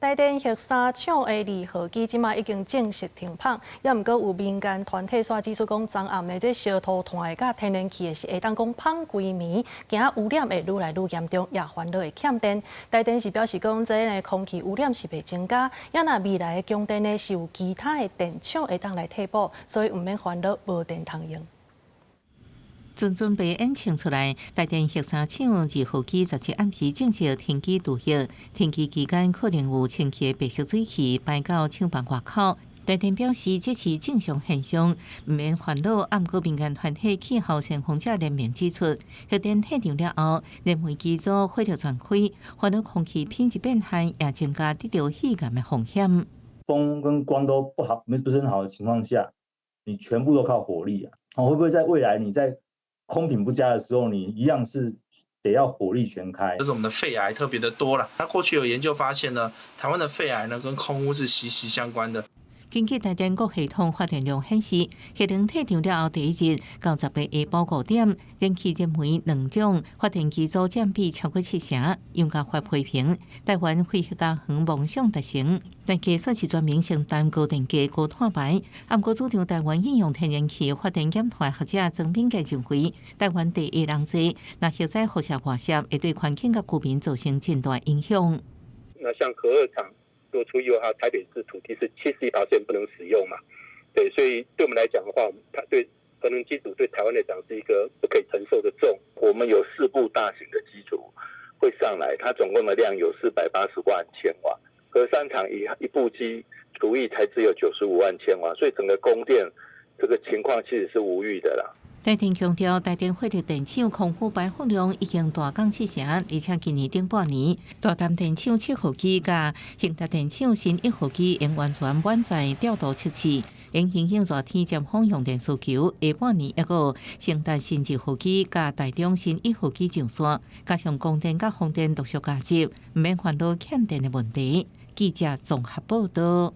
台電核三廠的二號機這馬已經正式停麭，也毋過有民間團體煞指出講，昨暗呢這燒塗炭的佮天然氣的是會當講麭規暝，驚污染會愈來愈嚴重，也煩惱會欠電。台電是表示講，這个空氣污染是袂增加，也若未來的供電呢是有其他的電廠會當來替補，所以毋免煩惱無電通用。準準備演唱出來，台電核三廠二號機17暗時正式停機除熱，停機期間可能有清氣的白色水汽排到廠房外口。台電表示這是正常現象，毋免煩惱。毋過民間團體氣候先鋒者聯盟指出，核電退場了後，燃煤機組火力全開，煩惱空氣品質變壞，也增加得著肺癌的風險。風跟光都不好，沒不是很好的情況下，你全部都靠火力啊！哦，會不會在未來你在空品不佳的時候，你一樣是得要火力全開。就是我們的肺癌特別的多了。那過去有研究發現呢，台灣的肺癌呢跟空污是息息相關的。根據台電各系統發電量顯示，核能退場了後第一日到10日下晡5點，燃氣燃煤兩種發電機組佔比超過七成，用家發批評台灣非核家園夢想達成，但計算是全民承擔高電價、高碳排。毋過主張台灣應用天然氣發電減碳學者曾敏傑認為，台灣地狹人濟，若核載輻射外泄，會對環境佮居民造成真大影響。那像核二廠做出以後，台北市土地是71% 不能使用嘛？對，所以對我們來講的話，它對核能機組對台灣來講是一個不可以承受的重。我們有四部大型的機組會上來，它總共的量有480萬千瓦，核三廠一部機除役才只有95萬千瓦，所以整個供電這個情況其實是無虞的啦。台電強調，台電火力電廠空污排放量已經大降七成，而且今年頂半年，大潭電廠7號機佮興達電廠新一號機應完全滿載調度測試，應影響熱天尖峰用電需求。下半年抑閣興達新二號機佮台中新一號機上線，加上光電佮風電陸續加入，毋免煩惱欠電的問題。記者綜合報道。